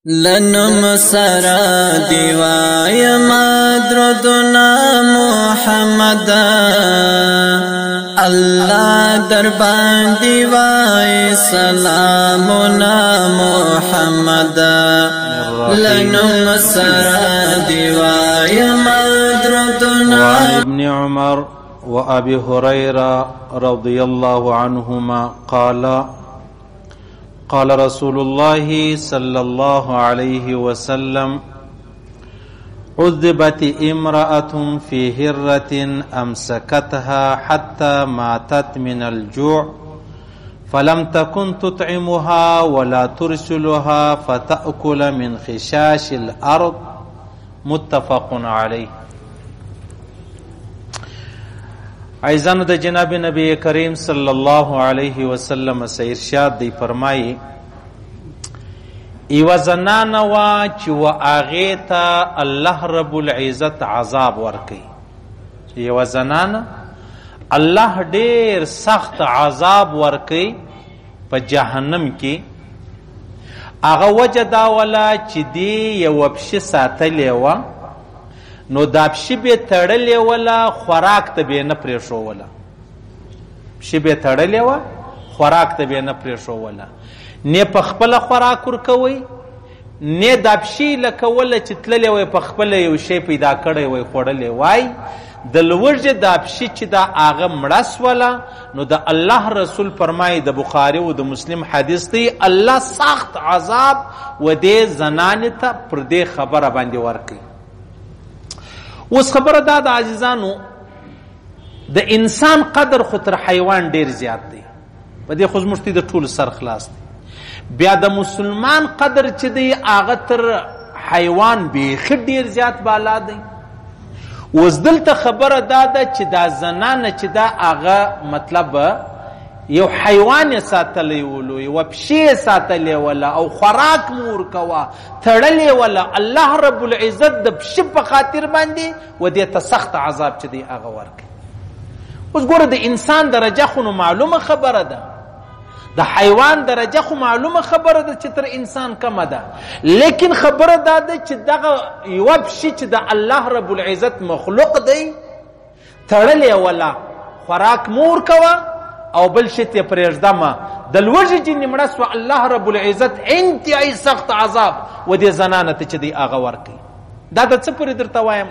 لنم سره دی وایم درودنا محمد، الله در باندې وای سلامنا محمد. لنم سره دی وایم درودنا. وعن ابن عمر وأبي هريرة رضي الله عنهما قال قال رسول الله صلى الله عليه وسلم عذبت امرأة في هرة أمسكتها حتى ماتت من الجوع فلم تكن تطعمها ولا ترسلها فتأكل من خشاش الأرض متفق عليه. عزیزانو د جناب نبی کریم صلی الله علیه وسلم سه ارشاد دی فرمایي، یوه زنانه وه چې و هغې ته الله رب العزت عذاب ورکوي. یوه زنانه الله ډېر سخت عذاب ورکوي په جهنم کې. هغه وجه دا وله چې دې یوه پښه ساتلې وه، نو دا پښې به تړلې وله، خوراک ته به نه پرېښووله. پښې به تړلې وه، خوراک ته به نه پرېښووله. نه په خپله خوراک ورکوئ، نه دا پښې لکوله چې تللې وای په خپله یو شی پیدا کړی وای خوړلی وای. د لوږې دا پښې چې دا هغه مړه سوله، نو د الله رسول فرمایي، د بخاري او د مسلم حدیث دی، الله سخت عذاب و دې زنانې ته پر دې خبره باندې ورکوي. اوس خبره دا ده عزیزانو، د انسان قدر خو تر حیوان ډیر زیات دی، په دې خو زموږ د ټولو سر خلاص دی. بیا د مسلمان قدر چې دی هغه تر حیوان بیخي ډیر زیات بالا دی. اوس دلته خبره دا ده چې دا زنانه چې دا هغه مطلب یو حیوان یې ساتلی ولو، یوه پښې یې ساتلې وله او خوراک مو ورکوه، تړلې وله، الله رب العزت د پښې په خاطر باندې و دې ته سخت عذاب چې دی هغه ورکوي. اوس ګوره د انسان درجه خو نو معلومه خبره ده، د حیوان درجه خو معلومه خبره ده چې تر انسان کمه ده، لیکن خبره دا ده چې دغه یوه پښې چې د الله رب العزت مخلوق دی تړلې وله، خوراک مو ورکوه او بل شي ته پرېږده مه. د لوږې جنې مړه سوه، الله رب العزت انتهایي سخت عذاب و دې زنانه ته چې دی هغه ورکوي. دا د څه پورې درته وایم؟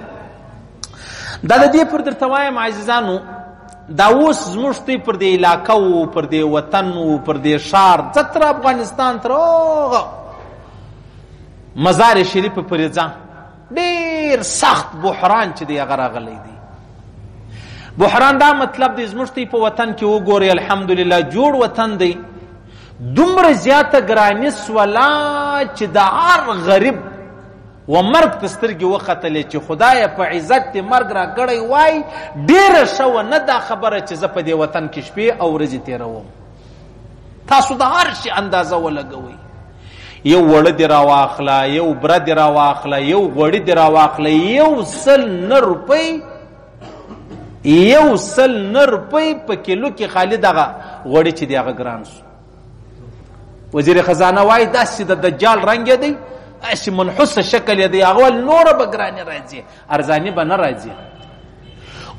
دا د دې پورې درته وایم عزیزانو، دا اوس زموږ دی پر دې علاقه و، پر دې وطن و، پر دې ښار، ځه تر افغانستان تر هغه مزار شریف پورې ځه، ډېر سخت بحران چې دی هغه راغلی دی. بحران دا مطلب دی زموږ ته په وطن کې وګورئ، الحمدلله جوړ وطن دی، دومره زیاته ګراني سوله چې د هر غریب و مرګ ته سترګې وختلې چې خدایه په عزت دې مرګ راکړی وای ډېره ښه وه، نه دا خبره چې زه په دې وطن کې شپې او ورځې تېروم. تاسو د هر شي اندازه ولګوئ، یو وړه دې راواخله، یو بره دې راواخله، یو غوړي دې راواخله، 109 روپۍ، 109 روپۍ په کیلو کې خالي دغه غوړي چې دی هغه ګران سو. وزیر خزانه وایي داسې د دجال رنګ یې دی، داسې منحوسه شکل یې دی، هغه وایي نوره به ګراني راځي، ارزاني به نه راځي.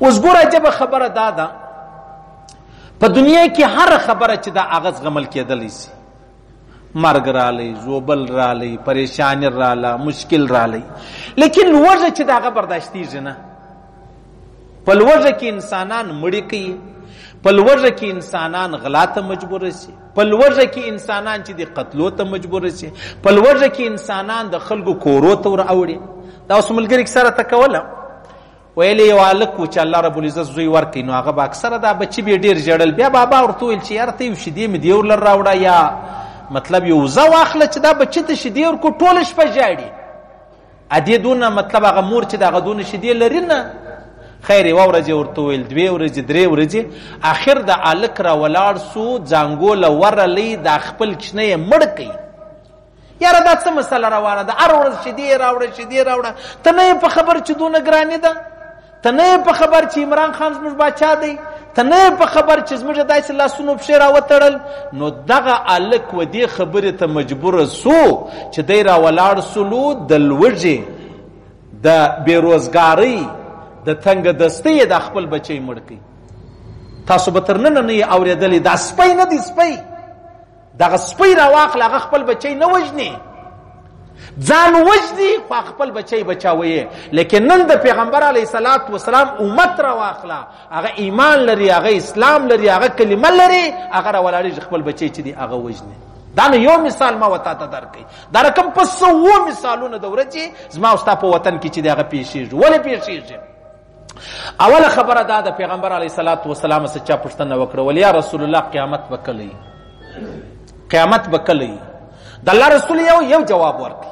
اوس ګوره عجبه خبره دا ده، په دنیا کې هره خبره چې دا هغه زغمل کېدلی سي، مرګ رالی، زوبل رالی، پریشانی راله، مشکل رالی، لیکن لوږه چې د هغه برداشتېږي نه. په لوږه کې انسانان مړي کوي، په لوږه کې انسانان غلا ته مجبور سي، په لوږه کې انسانان چې د قتلو ته مجبور سي، په لوږه کې انسانان د خلکو کورو ته ور اوړي. دا اوس ملګري کیسه راته کوله، ویل یې یو هلک و چې الله رب العزت زوی ورکړي، نو هغه به اکثره دا بچي به یې ډېر ژړل. بیا بابا ورته وویل چې یاره ته یو شیدې مې دې ورله راوړه، یا مطلب یو وزه واخله چې دا بچي ته شیدې ورکړو، ټوله شپه ژاړي. ادې دونه مطلب هغه مور چې د هغه دونه شیدې لري نه. خیر یوه ورځ یې ورته وویل، دوې ورځې، درې ورځې، اخر د هلک را ولاړ سو، ځانګو له ورغلی، دا خپل کوچنی یې مړ کړي. یاره دا څه مسله روانه ده، هره ورځ شیدې راوړه، شیدې راوړه، ته نه یې په خبر چې دونه ګراني ده، ته نه یې په خبر چې عمران خان زموږ باچا دی، ته نه په خبر چې زموږ داسې لاسونو پښې راوتړل. نو دغه هلک و دې خبرې ته مجبور سو چې دی راولاړ سولو د لوږې، د بېروزګارۍ، د تنګ دستۍ یې دا خپل بچی مړ کړي. تاسو به تر ننه نه یې اورېدلی، دا سپی نه دی سپی، دغه سپی راواخله، هغه خپل بچی نه وژني، ځان وژني خو خپل بچی بچاوي. لیکن نن د پیغمبر علیه الصلاة والسلام امت راواخله، هغه ایمان لري، هغه اسلام لري، هغه کلمه لري، هغه راولاړېږي خپل بچی چې دی هغه وژني. دا نو یو مثال ما وتا ته درکوي، دا رقم په سوو مثالونه د ورځې زما او ستا په وطن کې چې دی هغه پېښېږي. ولې پېښېږي؟ اوله خبره دا د پیغمبر علیه الصلاة والسلام څخه چا پوښتنه وکړه، ول یا رسول الله قیامت به کله وي؟ قیامت به کله وي؟ د الله رسول یو جواب ورکړي،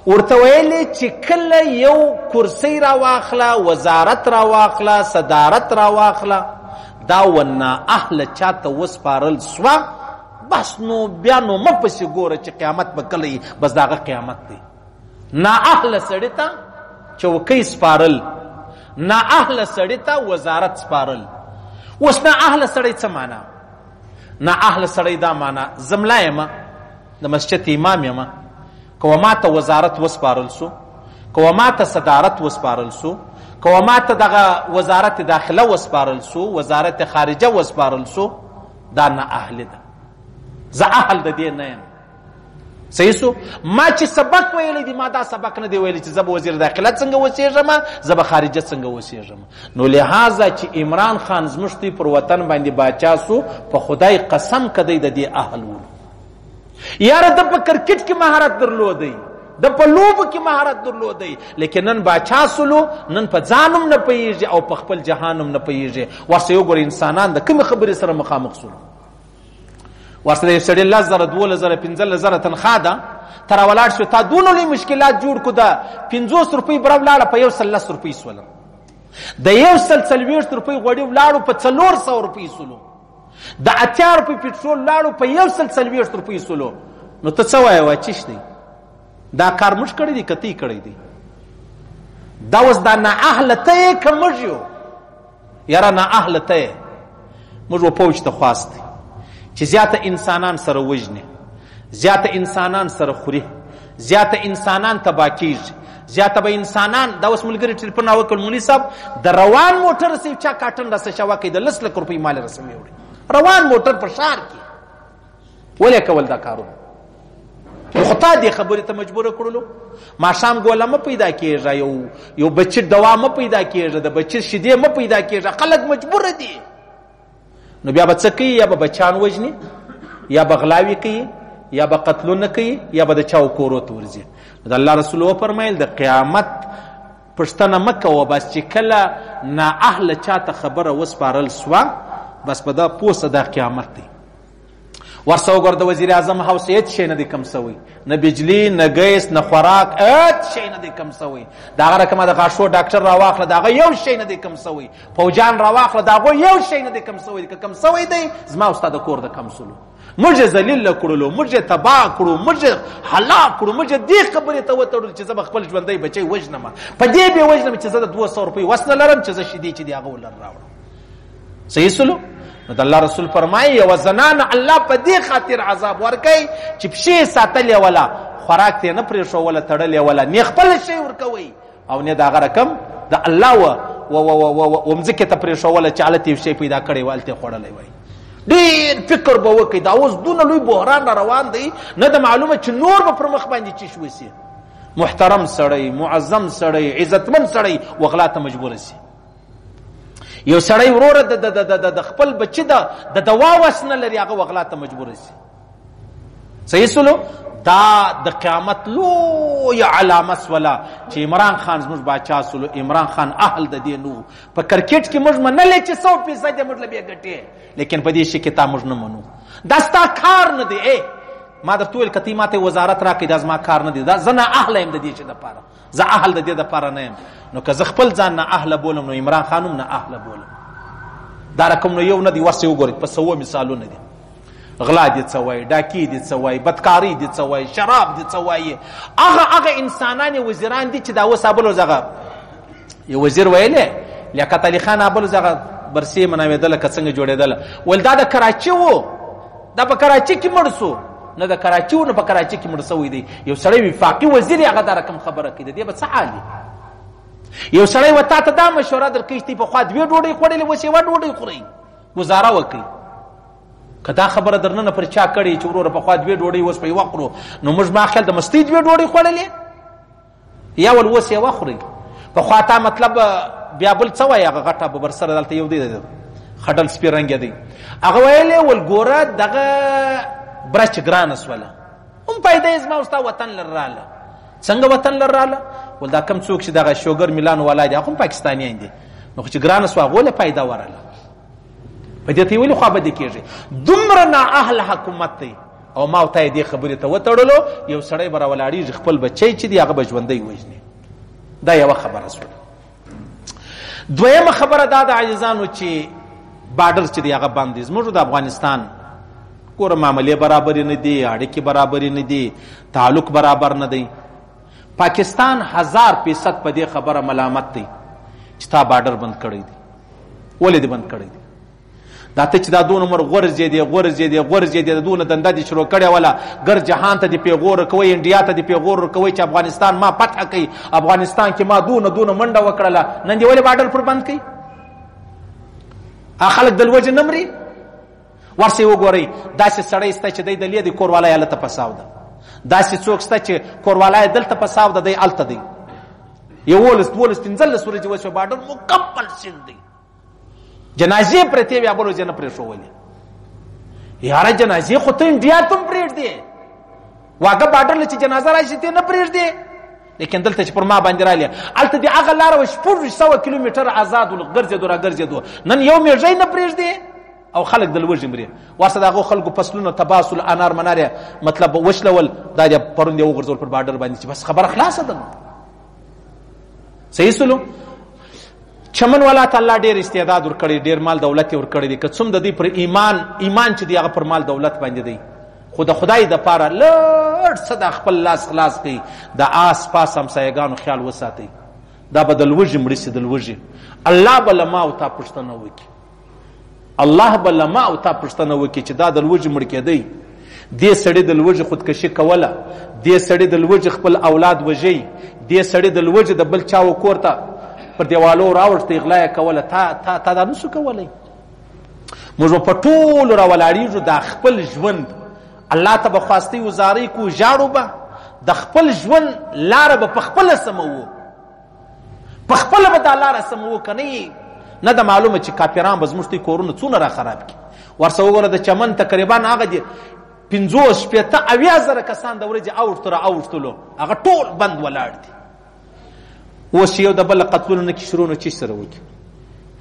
ورته ویلې چې کله یو کرسۍ راواخله، وزارت راواخله، صدارت راواخله، دا و نااهله چاته وسپارل سوه، بس نو بیا نو مه پسې ګوره چې قیامت به کله وي، بس د هغه قیامت دی. نااهله سړي ته چوکۍ سپارل، نااهله سړي ته وزارت سپارل. اوس نااهله سړی څه معنا؟ نااهله سړی دا معنا، زه ملا یم، د مسجد امام یم، که ما ته وزارت وسپارل سو، که ما ته صدارت وسپارل سو، که ما ته دغه وزارت داخله وسپارل سو، وزارت خارجه وسپارل سو، دا نااهلي ده، زه اهل د دې نه یم. صحیح سو؟ ما چې سبق ویلی دی، ما دا سبق نه دی ویلی چې زه به وزیر داخله څنګه وسیږم، زه به خارجه څنګه وسیږم. نو لهذا چې عمران خان زموږ دوی پر وطن باندې باچا سو، په خدای قسم که دی د دې اهل ولو. یاره ده په کرکټ کې مهارت درلودی، ده په لوبو کې مهارت درلودی، لیکن نن باچا سولو، نن په ځان هم نه پوهېږي او په خپل جهان هم نه پوهېږي. ورسره وګوره انسانان د کومې خبرې سره مخامخ سولو. ورسره یو سړي 10,000 12,000 15,000 تنخوا ده، ته راولاړ شو، تا دونه لوی مشکلات جوړ کړو، ده 50 روپۍ بره ولاړه په 110 روپۍ سوله، د 140 روپۍ غوړي ولاړو په 400 روپۍ سولو، د 80 روپۍ پټرول لاړو په 140 روپۍ سولو. نو ته څه وایې؟ وایې چیش دی دا کار موږ کړی دی که ته یې کړی دی؟ دا اوس دا نااهله ته یې که موږ یو؟ یاره نااهله ته یې. موږ و پوج ته خواست دی چې زیاته انسانان سره وژني، زیاته انسانان سره خوري، زیاته انسانان تباه کېږي، زیاته به انسانان. دا اوس ملګري ټلیفون راوکړ، مولوي صاحب د روان موټر سره چا کاټن راسره شوه کوي، د 10 لک روپۍ مال راسره وړي، روان موټر په ښار کې. ولې کول دا کارونه؟ نو خو تا دې خبرې ته مجبور کړلو. ماښام ګوله مه پیدا کېږه، یو بچي دوا مه پیدا کېږه، د بچي شیدې مه پیدا کېږه، خلک مجبور دي. نو بیا به څه کوي؟ یا به بچیان وژني، یا به غلاوې کوي، یا به قتلونه کوي، یا به د چاو کورو ته ورځي. د الله رسول وفرمایل د قیامت پوښتنه مه کوه، بس چې کله نااهله چاته خبره وسپارل سوه، بس په دا پوه سه دا قیامت دی. ورسره وګوره د وزیر اعظم هاوس هېڅ شی نه دی کم سوی، نه بجلی، نه ګیس، نه خوراک، هېڅ شی نه دی کم سوی. د هغه رقمه د غاښو ډاکټر راواخله، د هغه یو شی نه دی کم سوی. فوجان راواخله، د هغو یو شی نه دی کم سوی. که کم سوی دی، زما او ستا د کور د کم سولو. موږ یې ذلیل کړلو، موږ یې تباه کړو، موږ یې هلاک کړو، موږ یې دې خبرې ته وتړلو چې زه به خپل ژوندی بچی وژنم، په دې به وژنم چې زه د 200 روپۍ وس نه لرم چې زه شیدې چې دي هغه ولر راوړم. صحیح سولو؟ نو د الله رسول فرمایي یوه زنانه الله په دې خاطر عذاب ورکوي چې پښې یې ساتلې وله، خوراک ته یې نه پرېښوله، تړلې وله، نه خپل شی ورکوي او نه د هغه رقم د الله و مځکې ته پرېښوله چې هلته یو شی پیدا کړی و، هلته یې خوړلی وای. ډېر فکر به وکړي، دا اوس دونه لوی بحران را روان دی، نه ده معلومه چې نور به پر مخ باندې چیش وسي. محترم سړی، معظم سړی، عزتمن سړی و غلا ته مجبور سي. یو سړی وروره د خپل بچي د دوا وس نه لري، هغه وغلا ته مجبور سي. صحیح سولو؟ دا د قیامت لویه علامه سوله چې عمران خان زموږ باچا سولو. عمران خان اهل د دې نو. په کرکټ کې موږ منلې چې 100% موږ له بیا ګټې، لیکن په دې شي کې تا موږ نه منو. دا ستا کار نه دی. ما درته وویل که ته ماته وزارت راکړې، دا زما کار نه دی، دا زه نه اهله یم د دې شي دپاره، زه اهل د دې دپاره نه یم. نو که زه خپل ځان نه اهله بولم، نو عمران خان هم نه اهله بولم. دا رقم نو یو نه دی، ورسې وګورئ په سوو مثالونه دي. غلا دې څه وایي، ډاکې دې څه وایي، بدکاري دې څه وایي، شراب دې څه وایي. هغه انسانان وزیران دي چې دا اوس ابل ورځ هغه یو وزیر ویلې لیاقت علي خان ابل ورځ هغه برسې مناوېدله که څنګه جوړېدله، ویل دا د کراچي و، دا په کراچي کې مړ سو. نه د کراچي و، نه په کراچي کې مړ سوی دی. یو سړی وفاقي وزیر یې هغه دا رقم خبره کوي، د دې به څه حال وي؟ یو سړی و تا ته دا مشوره درکوي چې پخوا دوې ډوډۍ خوړلې، اوس یوه ډوډۍ خورئ، ګزاره وکړئ. که دا خبره درننه پر چا کړې چې وروره پخوا دوې ډوډۍ اوس په یوه خورو، نو موږ ما خیال د مستۍ دوې ډوډۍ خوړلې، یا ول اوس یوه خورئ. پخوا تا مطلب بیا بل څه وایي، هغه غټه ببر سره دلته یو دی خډل سپي رنګ دی، هغه ویلې ول ګوره دغه برچ ګرانه سوله، هم پیدا یې زما او ستا وطن لر راله. څنګه وطن لر راله؟ ول دا کم څوک چې دغه شوګر میلان والا دي، هغه هم پاکستانیان دي، نو خو چې ګرانه سوه هغو له پیدا ورله. په دې ته یې ولې خوابدې کېږي؟ دومره نااهله حکومت دی. او ما او تا یې دې خبرې ته وتړلو، یو سړی به راولاړېږي خپل بچی چې دی هغه به ژوندی وژني. دا یوه خبره سوله. دویمه خبره دا ده عزیزانو چې بارډر چې دی هغه بند دی. زموږ د افغانستان ګوره معاملې برابرې نه دي، اړیکې برابرې نه دي، تعلق برابر نه دی. پاکستان 1000% په دې خبره ملامت دی چې تا بارډر بند کړی دی. ولې دې بند کړی دی؟ دا ته چې دا دونه عمر غورځېدې غورځېدې غورځېدې، د دونه دنده دې شروع کړې وله، ګر جهان ته دې پیغور ورکوئ، انډیا ته دې پیغور ورکوئ چې افغانستان ما فتح کوي، افغانستان کې ما دونه دونه منډه وکړله، نن دې ولې بارډر پر بند کوي؟ خلک د لوږې نه مري؟ ورسئ وګورئ، داسې سړی سته چې دی د لې دی کور والا یې هلته پساو ده، داسې څوک سته چې کور والا یې دلته پساو ده، دی هلته دی. 11 12 15 ورځې وشوې، بارډر مکمل سیند دی، جنازې پرتې وې، بل ورځ یې نه پرېښوولې. یاره جنازې خو ته انډیا ته هم پرېږدې، واګه بارډر له چې جنازه راشي ته نه پرېږدې، لیکن دلته چې پر ما باندې رالې، هلته دې هغه لاره وه 600 کیلومتره ازاد ول، ګرځېدو راګرځېدو، نن یو میږی نه پرېږدې او خلک د لوږې مري. ورسره د هغو خلکو فصلونه تباه سول، انار منار یې مطلب وشلول، دا دې پرون دې وغورځول پر بارډر باندې چې بس خبره خلاصه ده. صحیح سولو؟ چمن والا ته الله ډېر استعداد ورکړی، ډېر مال دولت یې ورکړی دی، که څوم د دوی پر ایمان، ایمان چې دی هغه پر مال دولت باندې دی، خو د خدای دپاره لږ څه د خپل لاس خلاص کړئ، د آس پاس همسایهګانو خیال وساتئ، دا به د لوږې مړه سي، د لوږې. الله به له ما او تا پوښتنه وکړي، الله به له ما او تا پوښتنه وکړي چې دا د لوږې مړ کېدی، دې سړي د لوږې خودکشي کوله، دې سړي د لوږې خپل اولاد وژی، دې سړي د لوږې د بل چا و کور ته پر دیوالو راوښتی غلا یې کوله، تا تا دا نسو کولی. موږ به په ټولو راولاړېږو، دا خپل ژوند الله ته به خواستۍ وزارۍ کو، ژاړو به، د خپل ژوند لاره به په خپله سموو، په خپله به دا لاره سموو، که نه نه ده معلومه چې کافران به زموږ کورونه څونه را خراب کړي. ورسره وګوره د چمن تقریبا هغه دي 50 60 70 زره کسان د ورځې اوښتو را اوښتلو، هغه ټول بند ولاړ دي. اوس چې یو د بل قتلونه نه کي شروع نو چیش سره وکړي،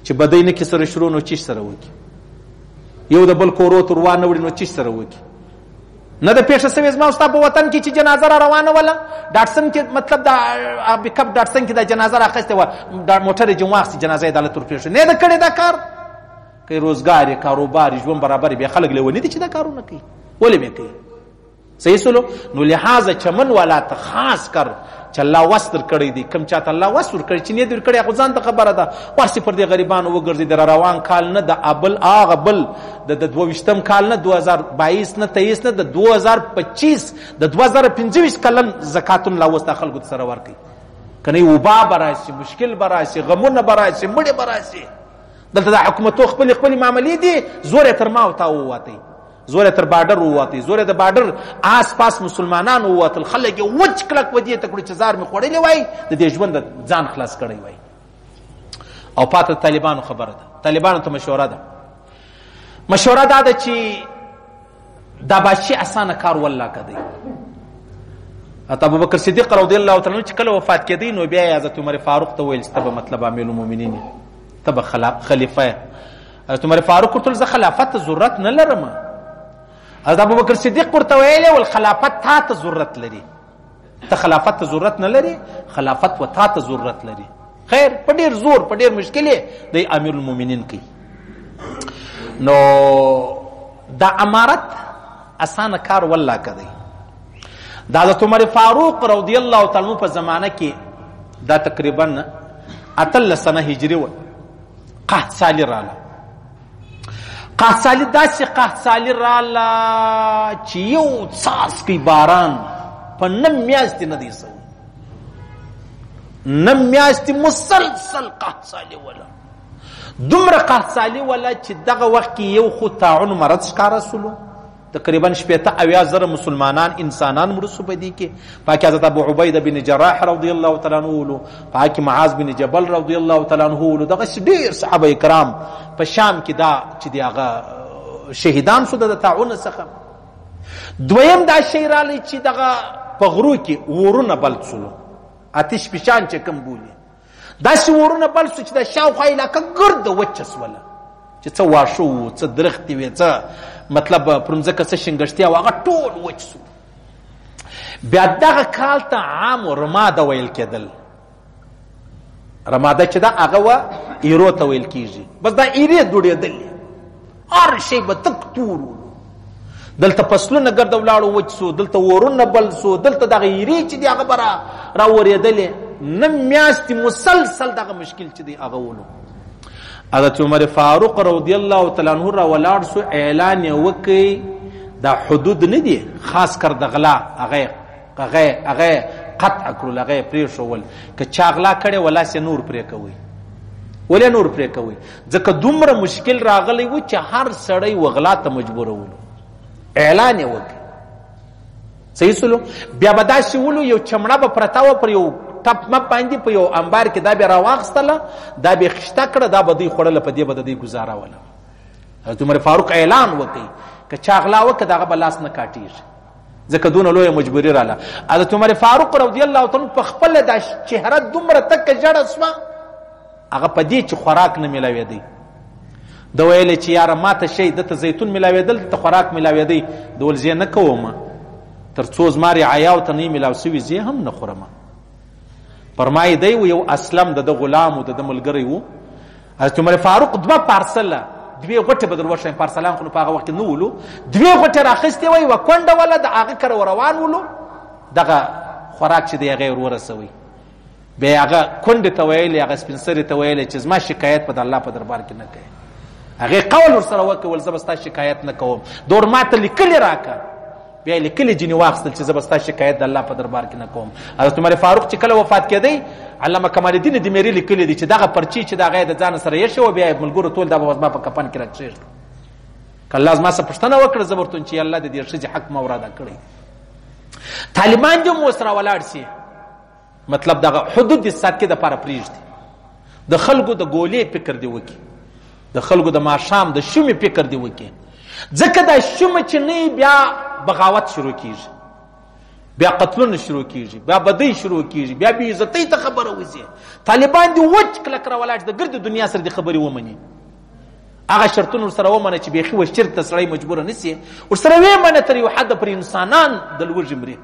چې بدۍ نه کي سره شروع نو چیش سره وکړي، یو د بل کورو ته وانه وړي نو چیش سره وکړي. نه د پېښه سوې زما او ستا په وطن کې چې جنازه را روانه وله، ډاټسن کې مطلب دا پکپ ډاټسن کې دا جنازه را اخیستې وه، دا موټر یې جم واخیست، جنازه یې دلته ورپېښه نه ده کړې. دا کار کوي، روزګار یې، کاروبار یې، ژوند برابر یې، بیا خلک لېوني دي چې دا کارونه کوي، ولې به یې کوي؟ صحیح سولو؟ نو لهذا چمن والا ته خاص کر چې الله وس درکړی دی، کوم چاته الله وس ورکړی چې نیت ورکړی خو ځان ته خبره ده، ورسې پر دې غریبانو وګرځي. د روان کال نه، د ابل هغه بل د 22 کال نه، 2022 نه، 23 نه، د 2025 د 2025 کلن زکاتونه لا اوس دا خلکو ته سره ورکوي. که نه وبا به راشي، مشکل به راشي، غمونه به راشي، مړي به راشي. دلته د حکومتو خپلې خپلې معاملې دي، زور یې تر ما او تا ووتی، زور یې تر بارډر ووتی، زور یې د بارډر آس پاس مسلمانان ووتل، خلک یې وچ کلک و دې ته کړو چې زار مې خوړلی وای، د دې ژوند ځان خلاص کړی وای. او پاته د طالبانو خبره ده، طالبانو ته مشوره ده، مشوره دا ده چې دا بادشي اسانه کار والله که دی. حتی ابوبکر صدیق رضی الله تعالی عنه چې کله وفات کېدی نو بیا یې حضرت عمر فاروق ته وویل چې ته به مطلب امیر المؤمنین یې، ته به خلیفه یې. حضرت عمر فاروق ورته وویل زه خلافت ته ضرورت نه لرم. حضرت ابوبکر صدیق ورته ویلي ول خلافت تا ته ضرورت لري، ته خلافت ته ضرورت نه لري، خلافت و تا ته ضرورت لري. خیر په ډېر زور په ډېر مشکل یې دی امیر المؤمنین کوي. نو دا امارت اسانه کار والله که دی. د حضرت عمر فاروق رضی الله تعالی عنه په زمانه کې دا تقریبا 18 سنه هجري وه. قحط سالي راله. قحط سالي داسې قحط سالي راله چې یو څاڅکی باران په 9 میاشتې نه دی سوی. 9 میاشتې مسلسل قحط سالي وله، دومره قحط سالي وله چې دغه وخت کې یو خو طاعون مرض ښکاره سولو، تقریبا 70 زره مسلمانان انسانان مړه سو په دې کې. پاکې حضرت ابو عبیده بن جراح رضی الله تعالی عنه ولو، پاکې معاذ بن جبل رضی الله تعالی عنه ولو، دغسې ډېر صحابه کرام په شام کې دا چې دی هغه شهیدان سو د طاعون څخه. دویم دا شی رالی چې دغه په غرو کې اورونه بل سولو، آتش فشان چې کوم بولي، داسې اورونه بل سو چې د شاوخوا علاقه ګرده وچه سوله، چې څه واښه وو، څه درختې وې، څه مطلب پر مځکه څه شینګښتیا وه، هغه ټول وچ سو. بیا دغه کال ته عام رماده ویل کېدل. رماده چې ده هغه وه ایرو ته ویل کېږي. بس دا ایرې دوړېدلې، هر شی به تک تور و. دلته فصلونه ګرده ولاړو وچ سو، دلته اورونه بل سو، دلته دغه ایرې چې دي هغه به راورېدلې. 9 میاشتې مسلسل دغه مشکل چې دی هغه ولو. حضرت عمر فاروق رضی الله تعالی عنه را ولاړ سو، اعلان یې وکړ دا حدود نه دي، خاص کر د غلا هغه هغه قطع کړل، هغه یې پرېښول. که چا غلا کړې وه لاس یې نور پرې کوئ. ولې نور پرې کوئ؟ ځکه دومره مشکل راغلی و چې هر سړی و غلا ته مجبورولو. اعلان یې وکړ. صحیح سولو. بیا به داسې ولو، یو چمړه به پرته وه پر یو ټپ مپ باندې په یو انبار کې، دا به راواخیستله، دا به یې خشته کړه، دا به دوی خوړله، په دې به د دوی ګزاره وله. حضرت عمر فاروق اعلان وکړ که چا غلا وکړه د هغه به لاس نه کاټېږي، ځکه دونه لویه مجبوري راله. حضرت عمر فاروق رضی الله تعالی په خپله دا چهره دومره تکه ژړه سوه، هغه په دې چې خوراک نه میلاوېدی. ده ویلې چې یاره ما ته شی، ده ته زیتون میلاوېدل، ده ته خوراک میلاوېدی. ده ویل زه یې نه کوم تر څو زما رعایاو ته نه میلاو سوي، زه هم نه خورم. فرمایي دی و یو اسلم د ده غلام و، د ده ملګری و. حضرت عمر فاروق 2 پارسله، دوې غوټې به در وښیم، پارسلان خو نو په هغه وخت کې نه ولو، دوې غوټې راخیستې وه، یوه کونډه وله، د هغه کره روان ولو، دغه خوراک چې دی هغه یې ور ورسوي. بیا یې هغه کونډې ته ویلې، هغه سپین سرې ته ویلې چې زما شکایت په د الله په دربار کې نه کوي. هغې قول ورسره وکړ، ویل زه به ستا شکایت نه کوم، ده ور ماته لیکلې راکړه. بیا یې لیکلې جینې واخیستل چې زه به ستا شکایت د الله په دربار کې نه کوم. حضرت عمر فاروق چې کله وفات کېدی، علامه کمال الدین دمیري لیکلي دي چې دغه پرچې چې د هغه یې د ځانه سره ایښې وه، بیا یې ملګرو ټول دا به زما په کفن کې راکښېږده. که الله زما څخه پوښتنه وکړه، زه به ورته وایم چې الله د دې ښځې حق ما ور ادا کړی. طالبان دې هم اوس راولاړ سي، مطلب دغه حدود د ساتکې دپاره پرېږدي، د خلکو د ګولې فکر دې وکړي، د خلکو د ماښام د شومې فکر دې وکړي. ځکه دا شومه چې نه بیا بغاوت شروع کیږي، بیا قتلونه شروع کیږي، بیا بدۍ شروع کیږي، بیا بې عزتۍ ته خبره وځي. طالبان دې وچ کلک راولاړ شي، د ګردې دنیا سره دې خبرې ومني، هغه شرطونه ورسره ومنه چې بیخي و شرک ته سړی مجبور نه سي، ورسره ویې منه تر یو حده پر انسانان د لوږې مري،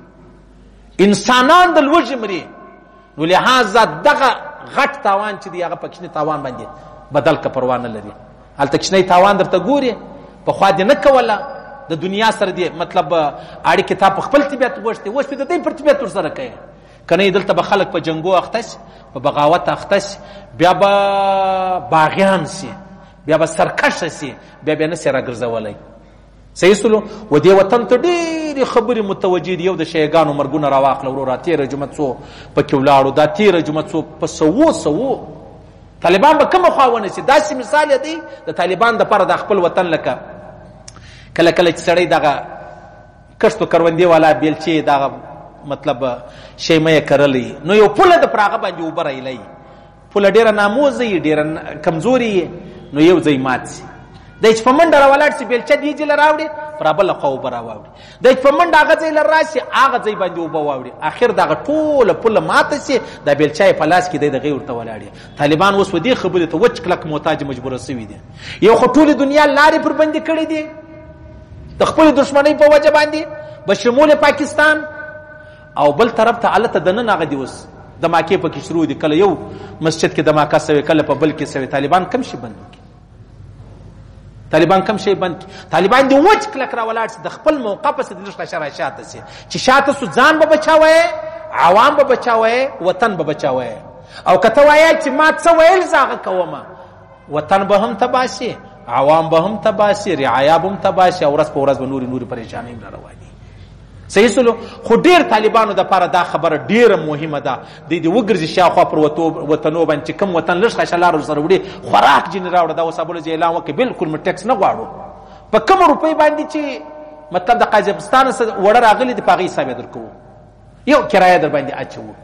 انسانان د لوږې مري. نو لهذا دغه غټ تاوان چې دی هغه په کوچني تاوان باندې بدل که پروا نه لري. هلته کوچنی تاوان درته ګوري، پخوا دې نه کوله، د دنیا سره دې مطلب اړیکې تا په خپل طبیعت غوښتې، اوس د دې پر طبیعت ورسره کوې. که نه دلته به خلک په جنګو اخته سي، په بغاوت اخته سي، بیا به باغیان سي، بیا به سرکشه سي، بیا به نه سي راګرځولی. صحیح سولو. و دې وطن ته ډېرې خبرې متوجه دي. یو د شیعګانو مرګونه راواخله وروره، تېره جمعه څو پکې ولاړو، دا تېره جمعه څو په سوو سوو طالبان به کومه خوا ونه سي. داسې مثال یې دی د طالبان دپاره د خپل وطن، لکه کله کله چې سړی دغه کښت و کروندې والا بیلچې دغه مطلب شیمه یې کرلی، نو یو پوله د پر هغه باندې اوبه رایلی، پوله ډېره ناموزه یي، ډېره کمزورې یي، نو یو ځای مات سي. دی چې په منډه راولاړ سي، بیلچه دې ځای له راوړي، پر بله خوا اوبه راواوړي، دی چې په منډه هغه ځای له راسي، هغه ځای باندې اوبه واوړي، اخر دغه ټوله پوله ماته سي، دا بیلچه یې په لاس کې دی، دغې ورته ولاړ یې. طالبان اوس و دې خبرې ته وچ کلک محتاج مجبوره سوي دي. یو خو ټولې دنیا لارې پر بندې کړې دي د خپلې دښمنۍ په وجه باندې، بشمول پاکستان، او بل طرف ته هلته دننه هغه دي اوس دماکې پکې شروع دي، کله یو مسجد کې دماکه سوې، کله په بل کې سوې. طالبان کم شي بند کړي، طالبان کم شي بند کړي. طالبان دې وچ کلک راولاړ سي، د خپل موقع پسې دې لږ را شاته سي، چې شاته سو ځان به بچاوی، عوام به بچاوی، وطن به بچاوی. او که ته وایې چې ما څه ویل زه هغه کومه، وطن به هم تباه شي، عوام به هم تباه شي، رعایا به هم تباه شي، او ورځ په ورځ به نورې نورې پریشانۍ هم را روانې. صحیح سلو. خو ډېر طالبانو دپاره دا خبره ډېره مهمه ده، دوی دې وګرځي شاوخوا پر وطنو باندې چې کوم وطن لږ خشه لار ورسره وړي، خوراک ځینې راوړه. دا اوس ابله چې اعلان وکړي بالکل موږ ټیکس نه غواړو، په کومه روپۍ باندې چې مطلب د قازقستان څخه وړه راغلي دي په هغې حساب یې درکوو، یو کرایه در باندې اچوو.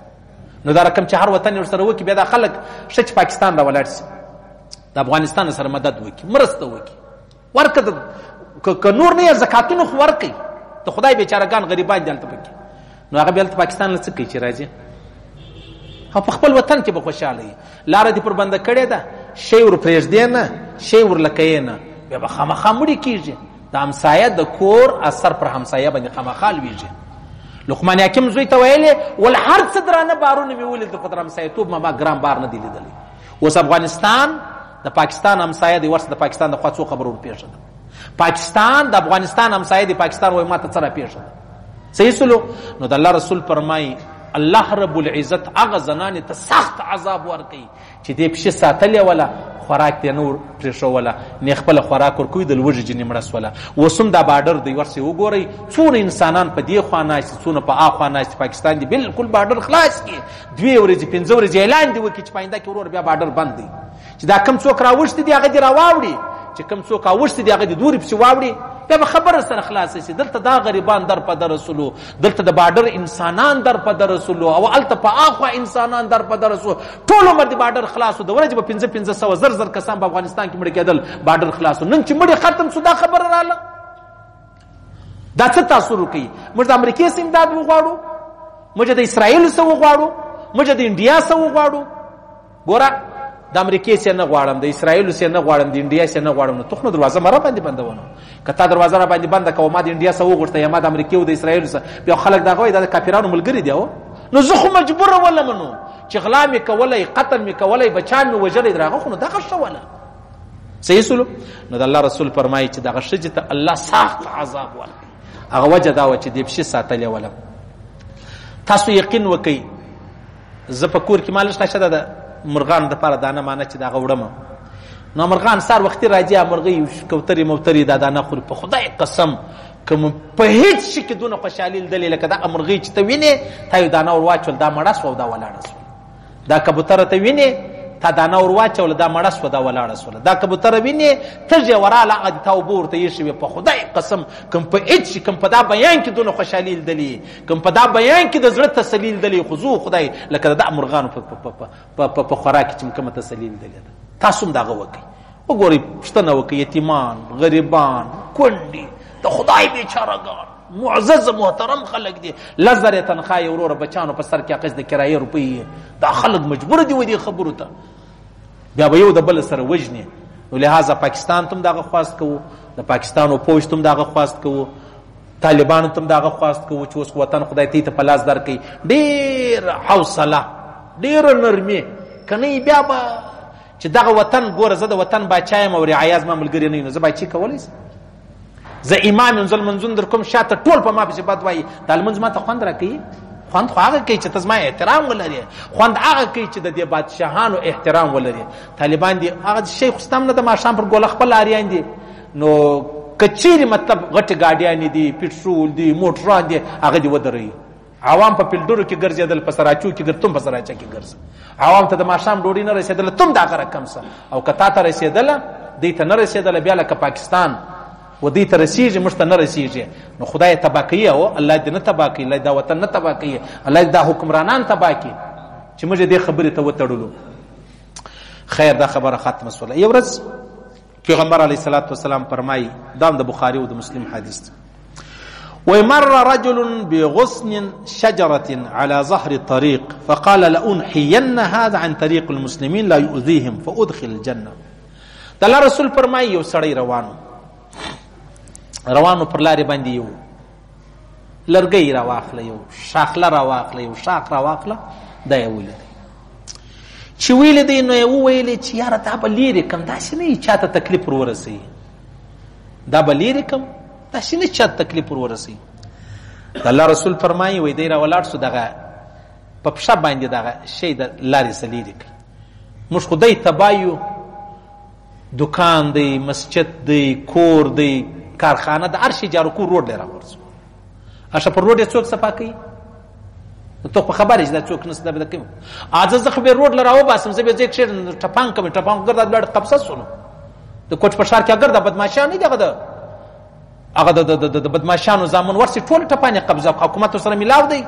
نو دا رقم چې هر وطن یې ورسره وکړي، بیا دا خلک ښه چې پاکستان را ولاړ شي، د افغانستان سره مدد وکړي، مرسته وکړي، ورکړه. که نور نه یې زکاتونه خو ورکړي، د خدای بیچارهګان غریبان دي هلته پکې. نو هغه بیا هلته پاکستان له څه کوي چې راځي؟ او په خپل وطن کې به خوشحاله وي. لاره دې پر بنده کړې ده، شی ور پرېږدې نه، شی ور لکوې نه، بیا به خامخا مړي کېږي. د همسایه د کور اثر پر همسایه باندې خامخا لوېږي. لقمان حکیم زوی ته ویلې ول هر څه درانه بارونه مې ولیدل، خو تر همسایتوب ما ګران بار نه دی لیدلی. اوس افغانستان د پاکستان همسایه دی، ورسره د پاکستان د خوا څو خبرو ورپېښه ده. پاکستان د افغانستان همسایه دی، پاکستان وایي ما ته څه راپېښه ده. صحیح سلو. نو د الله رسول فرمایي الله رب العزت هغه زنانې ته سخت عذاب ورکوي چې دې پښې ساتلې وله، خوراک دې نه ورپرېښوله، نه خپله خوراک ورکوي، د لوږې ځینې مړه سوله. اوس هم دا باډر دی، ورسې وګورئ څونه انسانان په دې خوا ناست دي، څونه په آخوا ناست دي. پاکستان دې بالکل باډر خلاص کړي، 2 ورځې 5 ورځې اعلان دې وکړي چې په آینده کې ورور بیا باډر بند دی، چې دا کم څوک راوښتي دي هغه دې راواوړي، چې کم څوک اوښتي دي هغه دې دورې پسې واوړي، بیا به خبره سره خلاصه شي. دلته دا غریبان در په در سولو، دلته د باډر انسانان در په در سولو، او هلته په آخوا انسانان در په در سولو. ټول عمر د باډر خلاص و، د ورځې به 500-500 زر کسان په افغانستان کې مړه کېدل، باډر خلاص و. نن چې مړي ختم سو دا خبره راله، دا څه تاثر کوي؟ موږ د امریکې څخه امداد وغواړو، موږ د اسرائیل څخه وغواړو، موږ د انډیا څخه وغواړو. ګوره د امریکې څخه نه غواړم، د اسرائیل څخه نه غواړم، د انډیا څخه نه غواړم، نو ته خو دروازه ما را باندې بندونه. که تا دروازه را باندې بنده کوه، ما د انډیا څخه وغوښته یا ما د امریکې او د اسرائیل څخه، بیا خلک دغه وایي دا د کافرانو ملګري دي. نو زه خو مجبور ولم، نو چې غلا مې کولی، قتل مې کولی، بچان مې وژلی، درغه خو نو دغه ښه وله. صحیح سولو. نو د الله رسول فرمایي چې دغه ښځې ته الله سخت عذاب ورکړي. هغه وجه دا وه چې دې پښې ساتلې ولم. تاسو یقین وکئ، زه په کور کې ما لږ خشه ده د مرغانو دپاره دانه مانه چې دغه وړم، نو مرغان سهار وختي راځي، مرغۍ کوترې موترې دا دانه خوري. په خدای قسم که مو په هېڅ شي کې دونه خوشحالي لیدلې لکه دغه مرغۍ چې ته وینې، تا یو دانه ور واچول دا مړه سوه او دا ولاړه سوه. دا کبوتره ته وینې، تا دانه ور واچوله دا مړه سوه دا ولاړه سوله. دا کبوتره وینې، تږې وراله هغه دې تا اوبه ورته ایښې وې. په خدای قسم کوم په هېڅ شي، کوم په دا بیان کې دونه خوشحالي لیدلې، کوم په دا بیان کې د زړه تسلي لیدلې، خو زه خدای لکه د مرغانو په خوراک کې چې مې کومه تسلي لیدلې ده. تاسو هم دغه وکئ، وګورئ، پوښتنه وکئ، یتیمان، غریبان، کونډې، د خدای بیچارهګان، معزز محترم خلک دي، 10,000 تنخوا یې وروره بچانو په سر کې اخیست د کرایې روپۍ. دا خلک مجبور دي ودې خبرو ته، بیا به یو د بل سره وژني. نو لهذا پاکستان ته هم دغه خواست کوو، د پاکستان و پوځ ته هم دغه خواست کوو، طالبانو ته هم دغه خواست کوو چې اوس وطن خدای ته په لاس درکوي. ډېر حوصله، ډېره نرمي، که نه بیا به چې دغه وطن ګوره، زه د وطن باچا یم او رعایا زما ملګري نه، نو زه باچي کولی شم؟ زه امام یم، زه لمونځونه در کوم، شاته ټول په ما پسې بد وایي، دا لمونځ ما ته خوند راکوي؟ خوند خو هغه کوي چې ته زما احترام ولرې، خوند هغه کوي چې د دې بادشاهانو احترام ولرې. طالبان دي هغه شیخ ستم نه د ماښام پر ګوله خپل اریان دي، نو که چیرې مطلب غټې ګاډیانې دي، پټرول دي، موټران دي، هغه دې ودروي. عوام په پلډرو کې ګرځېدل، په سراچو کې ګرځي، تم په سراچه کې ګرځه. عوام ته د ماښام ډوډۍ نه رسېدله، تم د هغه رقم سه. او که تا ته رسېدله، دوی ته نه رسېدله، بیا لکه پاکستان و دوی ته رسېږي، موږ ته نه رسېږي، نو خدای یې تباه کوي. او الله دې نه تباه کوي، الله دې دا وطن نه تباه کوي، الله دې دا حکمرانان تباه کړي چې موږ یې دې خبرې ته وتړلو. خیر، دا خبره ختمه سوله. یو ورځ پیغمبر علیه الصلاة والسلام فرمایي، دا هم د بخاري او د مسلم حدیث دی، ومر رجل بغصن شجرة على ظهر الطريق فقال لأنحين هذا عن طريق المسلمين لا يؤذيهم فأدخل الجنة. د الله رسول فرمایي یو سړی روانو پر لارې باندې یو لرګی راواخله، یو شاخله راواخله، یو شاخ راواخله، دا یې ولیدی. چې ولیدی نو یې وویلې چې یاره دا به لیرې کم، داسې نه چاته تکلیف ور ورسوي، دا به لیرې کم، داسې نه چاته تکلیف ور ورسوي. د الله رسول فرمایي وایي دی راولاړ سو، دغه په پښه باندې دغه شی د لارې څخه لیرې کړي. موږ خو دی تباه یو، دکان دی، مسجد دی، کور دی، کارخانه د هر شي جارو کور روډ دی راغورځو. اشه پر روډ یې څوک صفا کوي؟ نو ته خو خبر یې چې دا څوک نشته، دا به د کوم ځه زه خو به روډ له راوباسم، زه به ځای کښېږم ټپان کوم، ټپان خو ګرده لوړ قبضه سو. نو د کوټ په ښار کې ګرده بدماشان نه دي، هغه د بدماشانو زامن ورسي ټول ټپان یې قبضه، حکومت ورسره ملاو دی.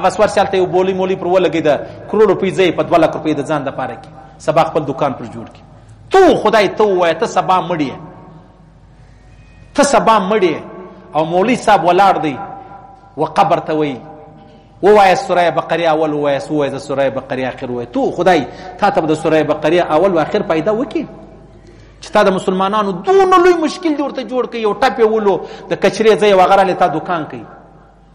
بس ورسي هلته یو بولۍ مولۍ پر ولګوي، د کروړو پیسې یې په 2 لک روپۍ د ځان دپاره کړي، سبا خپل دکان پر جوړ کړي. تو خدای ته ووایه ته سبا مړ یې، ته سبا مړ یې، او مولوي صاحب ولاړ دی و قبر ته وایي ووایه سوره بقرې اول ووایه، ووایه د سوره بقرې اخر ووایه. تو خدای تا ته به د سوره بقرې اول و اخر پیدا وکړي چې تا د مسلمانانو دونه لوی مشکل دی ورته جوړ کړي، یو ټپ یې ولو د کچرې ځای یې هغه رالی تا دکان کوي.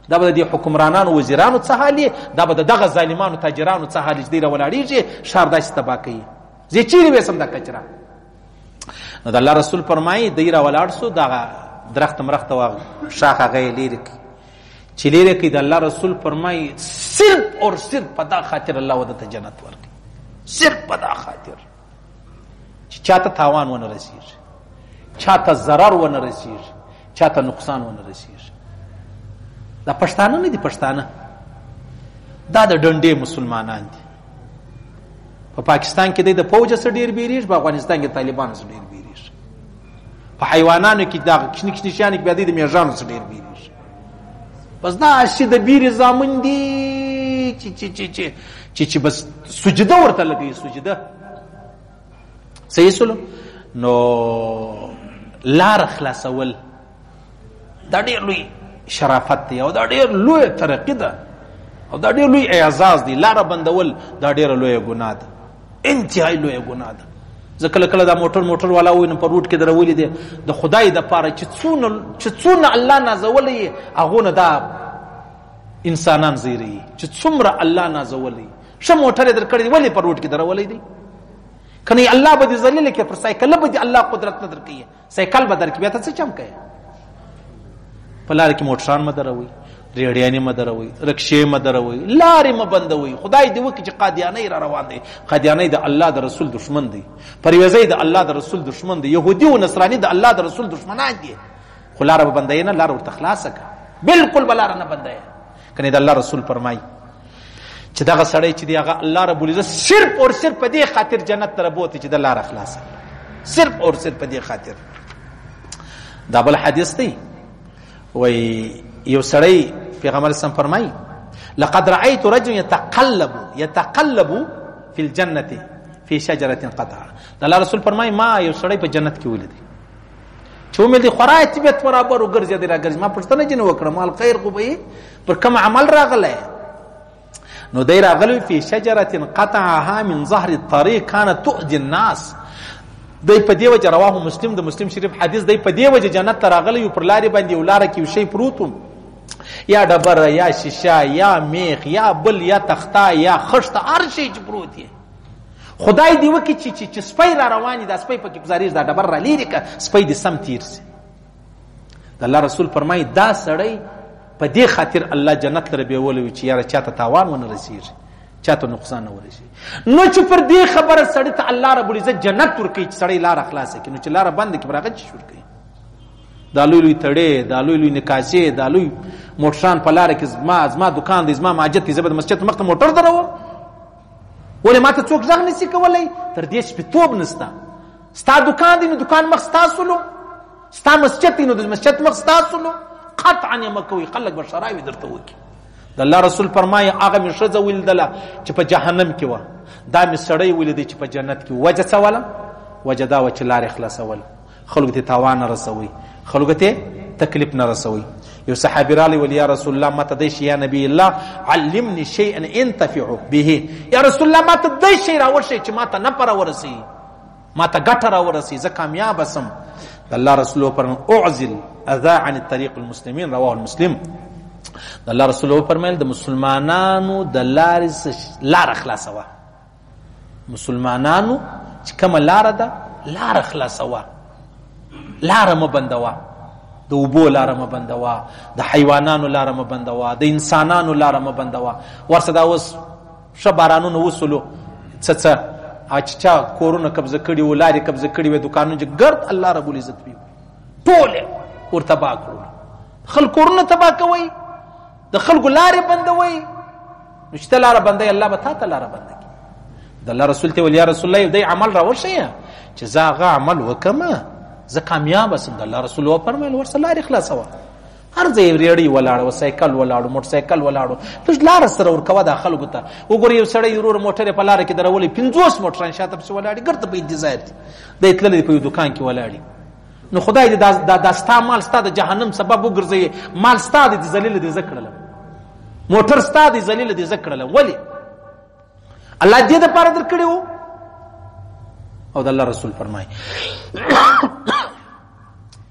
دا به د دې حکمرانانو وزیرانو څه حال یې، دا به د دغه ظالمانو تاجرانو څه حال یې چې دی راولاړېږي ښار داسې تباه کوي. زه چیرې ویسم دا کچره؟ نو د الله رسول فرمایي دی راولاړ سو، دغه درخت مرخت او شاخ هغه یې لیرې کړي. چې لیرې کړي د الله رسول فرمایي صرف اور صرف په دا خاطر الله وده ته جنت ورکړي، صرف په دا خاطر چې چاته تاوان ونه رسیږي، چاته ضرر ونه رسیږي، چاته نقصان ونه رسیږي. دا پښتانه نه دي، پښتانه دا د ډنډې مسلمانان دي. په پاکستان کې د فوج څخه ډېر بیریږي، په افغانستان کې طالبانو څخه ډېر بیریږي، په حیوانانو کې دا کوچني کوچني شیانو کې بیا د میږانو څخه ډېر بیریږي. بس دا هسې د بیرې زامن دي چې چې چې چې چې چې بس سجده ورته لګوي، سجده. صحیح سولو؟ نو لاره خلاصول دا ډېر لوی شرافت دی، او دا ډېر لوی ترقي ده، او دا ډېر لوی اعزاز دی. لاره بندول دا ډېره لویه ګناه ده، انتهایي لویه ګناه ده. زه کله کله دا موټر والا وینم په روټ کې درولي دی، د خدای دپاره چې څونه الله نازولی هغو نه دا انسانان زیروي، چې څومره الله نازولی. ښه موټر یې درکړی دی، ولې په روټ کې درولی دی؟ کنه الله به دې ذلیل کړي، پر سایکل به دې الله قدرت نه درکوي، سایکل به درکړي، بیا ته څه چم کوې؟ په لاره کې موټران مه دروئ، ریړیانې مه دروئ، رکشې مه دروئ، لارې مه بندوئ. خدای دې وکړي چې قادیانۍ را روان دی. قادیانۍ د الله د رسول دښمن دی، پرویزۍ د الله د رسول دښمن دی، یهودي او نصراني د الله د رسول دښمنان دي. خو لاره به بندوې نه، لاره ورته خلاصه کړه، بالکل به لاره نه بندوې. کنې د الله رسول فرمایي چې دغه سړی چې دی هغه الله رب العزت صرف اور صرف په دې خاطر جنت ته بوتي چې د لاره خلاصه کړه، صرف اور صرف په دې خاطر. دا بل حدیث دی، وای یو سړی پیغمبر اسلام فرمایي لقد رأيت رجلا يتقلب في الجنة في شجرة قطع. د الله رسول فرمایي ما یو سړی په جنت کې ولید چې ومې دی خورا طبیعت برابر وګرځي دی راګرځي. ما پوښتنه ځینې وکړه مال خیر خو به یې پر کوم عمل راغلی؟ نو دی راغلی فی شجرة قطعها من ظهر الطريق كانت تؤذي الناس. دی په دې وجه، رواه مسلم، د مسلم شریف حدیث دی، په دې وجه جنت ته راغلی یو پر لارې باندې یو لاره کې یو شی پروت و، یا ډبره یا شیشه یا میخ یا بل یا تخته یا خښته، هر شی چې پروت یې. خدای دې وکړي چې چې سپی را روان دي، دا سپی پکې ګزارېږي، دا ډبره را لیرې کړه، سپی دې سم تېر سي. د الله رسول فرمایي دا سړی په دې خاطر الله جنت ته بیولی وي چې یاره چاته تاوان ونه رسېږي، چاته نقصان نه ورسېږي. نو چې پر دې خبره سړي ته الله رب العزت جنت ورکوي چې سړی لاره خلاصه کړي، نو چې لاره بنده کړي پر هغه څه ورکوي؟ دا لوی لوی تړې، دا لوی لوی نکاسې، دا لوی موټران په لاره کې، زما دکان دی، زما ماجت دی، زه به د مسجد مخ ته موټر دروم، ولې ماته څوک غږ نسي کولی؟ تر دې سپیتوب نسته. ستا دکان دی نو دکان مخ ستا سولو، ستا مسجد دی نو د مسجد مخ ستا سولو. قطعا یې مه کوئ، خلک به ښراوې درته وکړي. د الله رسول فرمایي هغه مې ښځه ولیدله چې په جهنم کې وه، دا مې سړی ولیدی چې په جنت کې. وجه څه وله؟ وجه دا وه چې لارې خلاصول، خلکو ته تاوان نه رسوي، خلکو ته تکلیف نه رسوي. یو صحابي راغلی ویل یا رسول الله ماته دی شي، یا نبی الله علمني شیئا انتفع به، یا رسول الله ماته دی شی راوښیې چې ماته نفع راورسوي، ماته ګټه راورسوي، زه کامیابه سم. د الله رسول فرمایل اعزل اذى عن الطريق المسلمين، رواه المسلم. د الله رسول فرمایل د مسلمانانو د لارې لاره خلاصوه، مسلمانانو چې کومه لاره ده لاره خلاصوه، لاره مه بندوه، د اوبو لاره مه بندوه، د حیوانانو لاره مه بندوه، د انسانانو لاره مه بندوه. ورسه دا اوس ښه بارانونه وسولو، څه څه چې چا کورونه قبضه کړي وو، لارې قبضه کړي وې، دوکانونه چې ګرد الله رب العزت وي ټول یې ور تباه کړو. خلک کورونه تباه کوئ، د خلکو لارې بندوئ، نو چې ته لاره بندوې الله به تا ته لاره بنده کړي. د الله رسول ته ویل یا رسول الله یو دی عمل راوښیه چې زه هغه عمل وکړم زه کامیابه سم. د الله رسول وفرمایل ورسره لارې خلاصوه. هر ځای ریړۍ ولاړه وه، سایکل ولاړو، موټرسایکل ولاړو، لږ لاره سره ورکوه دا خلکو ته. وګوره یو سړی ورور موټر یې په لاره کې درولې، 50 موټران شاته پسې ولاړې، ګرده په انتظار دي، دی تللی په یو دوکان کې ولاړې. نو خدای دې دا ستا مال ستا د جهنم سبب وګرځوي، مال ستا دی ذلیل دې زه کړلم، موټر ستا دی ذلیل دې زه کړلم. ولې الله دې دپاره درکړي وو؟ او د الله رسول فرمایي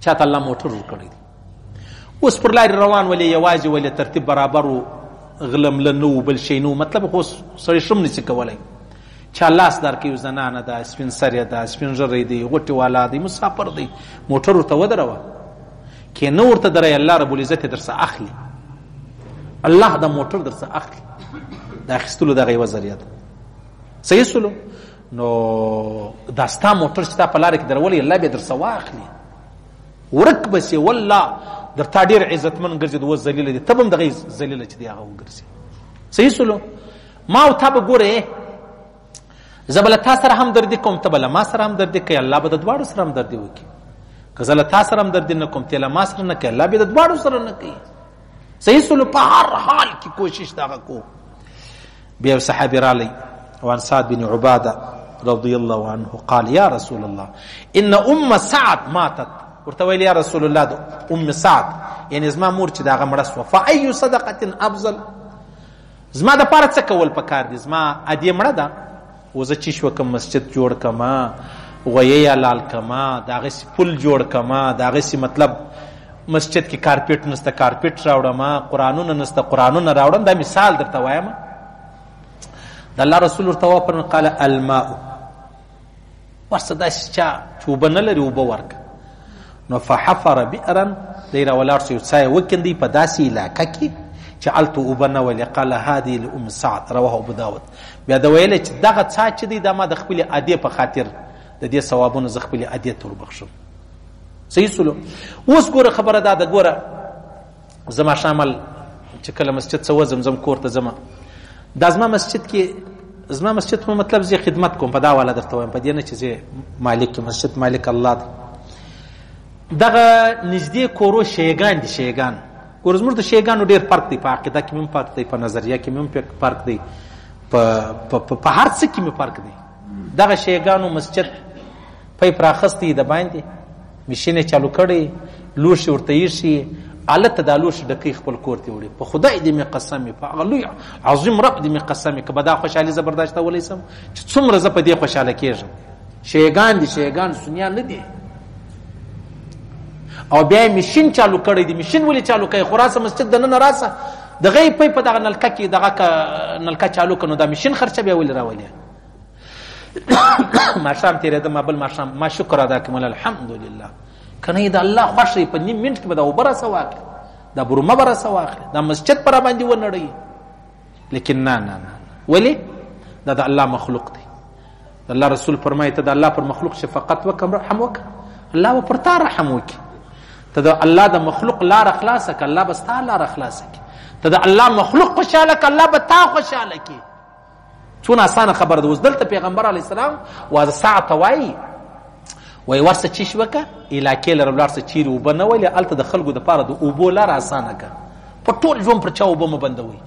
چاته الله موټر ورکړی دی، اوس پر لارې روان ولې یوازې ولې ترتیب برابر و، غله مله نه و، بل شی نه و، مطلب خو سړی ښه هم نشي کولی. چا لاس درکوي، زنانه ده، سپین سرې ده، سپین ږیری دی، غوټې والا دی، مسافر دی، موټر ورته ودروه، که نه ورته دروې الله رب العزت یې درڅخه اخلي، الله دا موټر درڅخه اخلي. د اخیستلو دغه یوه ذریعه ده. صحیح سولو؟ نو دا ستا موټر چې تا په لاره کې درولی الله به درڅخه واخلي، ورک به سي، والله در تا ډېر عزتمن ګرځي، د اوس ذلیله دی، ته به هم دغه ذلیله چې دی هغه وګرځي. صحیح سولو؟ ما او تا به ګورې، زه به له تا سره همدردي کوم، ته به له ما سره همدردي کوې، الله به د دواړو سره همدردي وکړي. که زه له تا سره همدردي نه کوم، ته له ما سره نه کوې، الله به د دواړو سره نه کوي. صحیح سولو؟ په هر حال کې کوشش دغه کو. بیا یو صحابي رالی، وعن سعد بن عباده رضی الله عنه قال یا رسول الله ان ام سعد ماتت. ورته ویل یا رسول الله د ام سعد یعنی زما مور چې د هغه مړه سوه، فای صدقه افضل، زما د پاره څه کول پکار دي؟ زما ادې مړه ده، و زه چیش وکم، مسجد جوړ کما، غویی حلال کما، د هغسې پل جوړ کما، د هغسې مطلب مسجد کې کارپټ نسته کارپټ راوړم، قرآنونه نسته قرآنونه راوړم. دا مثال درته وایم. د الله رسول ورته وفرمایل قال الماء، ورسه داسې چا چې اوبه نه لري اوبه ورکړه. نو فحفر بئرا، دی راولاړ سو، یو څاه یې وکیندی په داسې علاقه کې چې هلته اوبه نه ولې. قال هذه لأم سعد، رواه ابو داود. بیا ده ویلې چې دغه څاه چې دی دا ما د خپلې ادې په خاطر د دې ثوابونه زه خپلې ادې ته وربخښم. صحیح سولو؟ اوس ګوره خبره دا ده، ګوره زه ماښام چې کله مسجد څه وځم، ځم کور ته ځم، دا زما مسجد کې، زما مسجد په مطلب زه خدمت کوم، په دا والا درته وایم، په دې نه چې زه مالک یم، مسجد مالک الله دی. دغه نږدې کورو شیعګان دي، شیعګان ګوره زموږ د شیعګانو ډېر فرق دی، په عقیده کې مې هم فرق دی، په نظریه کې مې هم فرق دی، په هر څه کې مې فرق دی. دغه شیعګانو مسجد پیپ راخستی د باندې، مشین یې چالو کړی، لوښي ورته ایښي، هلته دا لوښي ډکوي خپل کور ته وړي. په خدای دې مې قسم وي، په هغه لوی عظیم رب دې مې قسم وي، که به دا خوشحالي زه برداشتولی سم چې څومره زه په دې خوشحاله کېږم. شیعګان دي، شیعګان سنیان نه دي. او بیا یې مشین چالو کړی دی. مشین ولې چالو کوي؟ خو راسه مسجد دننه راسه، دغه یې پی په دغه نلکه کې دغه نلکه چالو کړه، نو دا مشین خرچه بیا ولې راولې؟ ماښام تېرېده، ما بل ماښام ما شکر ادا کړم، الحمدلله. که نه د الله خوښه یې په نیم منټ کې به دا اوبه راسه واخلي، دا برمه به راسه واخلي، دا مسجد به راباندې ونړوي. لیکن نه نه نه، ولې؟ دا د الله مخلوق دی. د الله رسول فرمایي ته د الله پر مخلوق شفقت وکړه، رحم وکړه، الله به پر تا رحم وکړي. ته د الله د مخلوق لاره خلاصه کړه، الله به ستا لاره خلاصه کړي. ته د الله مخلوق خوشحاله کړه، الله به تا خوشحاله کړي. څونه اسانه خبره ده. اوس دلته پیغمبر علیه السلام واز ساعت وایي، وایي ورسه چیش وکړه، علاقې لره ولاړ سه چیرې اوبه نه ولې، هلته د خلکو دپاره د اوبو لاره اسانه کړه. په ټول ژوند پر چا اوبه مه بندوئ،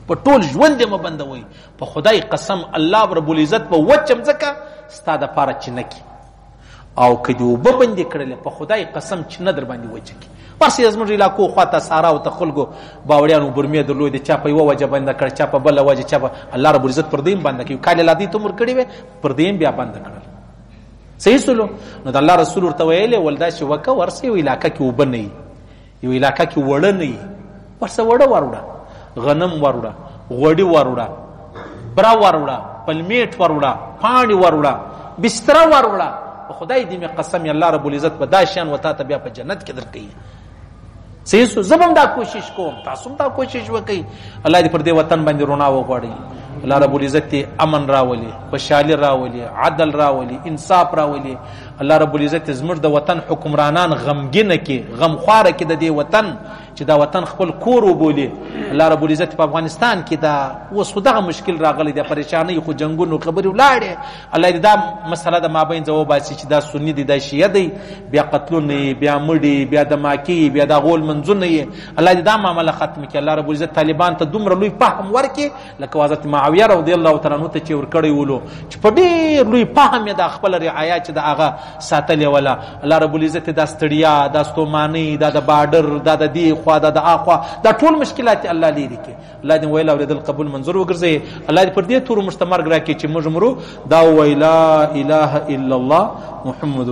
په ټول ژوند یې مه بندوئ. په خدای قسم الله رب العزت به وچه مځکه ستا دپاره چینه کړي، او که دې اوبه بندې کړلې په خدای قسم چینه در باندې وچه کړي. ورسې زموږ علاقو خواته سارا او ته خلکو باوړیانو برمې درلودې، چا په یوه وجه بنده کړه، چا په بله وجه، چا په الله رب العزت پر دوی هم بنده کړي. کال یې لا دوی ته هم ورکړې وې، پر دوی هم بیا بنده کړل. صحیح سولو؟ نو د الله رسول ورته ویلې ول داسې وکړه، ورسې یو علاقه کې اوبه نه وي، یو علاقه کې وړه نه وي، ورسه وړه وروړه، غنم وروړه، غوړي وروړه، بره وروړه، پلمیټ وروړه، پاڼې وروړه، بستره وروړه. په خدای دې مې قسم الله رب العزت به دا شیان و تا ته بیا په جنت کې درکوي. صحیح سو؟ زه به هم دا کوشش کوم، تاسو هم دا کوشش وکړئ. الله دې پر دې وطن باندې رڼا وغواړي، الله رب العزت امن راولي، خوشحالي راولي، عدل راولي، انصاف راولي. الله رب العزت زموږ د وطن حکمرانان غمګینه کې، غمخواره کې د دې وطن چې دا وطن خپل کور وبولي. الله رب العزت په افغانستان کې دا اوس خو دغه مشکل راغلی دی، پریشانۍ خو جنګونو خبرې ولاړې. الله دې دا مسله د مابین ځه وباسي چې دا سني دی دا شیعه دی، بیا قتلونه یې، بیا مړي، بیا دماکي، بیا د غول منځونه یې. الله دې دا معامله ختم کړي. الله رب العزت طالبان ته دومره لوی فهم ورکړي لکه حضرت معاویه رضی الله تعالی عنہ ته چې ورکړی ولو، چې په ډېر لوی فهم یې دا خپله رعایا چې د هغه ساتلې وله. الله رب العزت دا ستړیا، دا ستومانۍ، دا د باډر، دا د دې خوا، دا د اخوا، دا ټول مشکلات الله لیرې کړي. الله دې ویل اورېدل قبول منظور وګرځوي. الله دې پر دې تورو موږ ته مرګ راکړي چې موږ مرو دا ووایي لا اله الا الله محمد.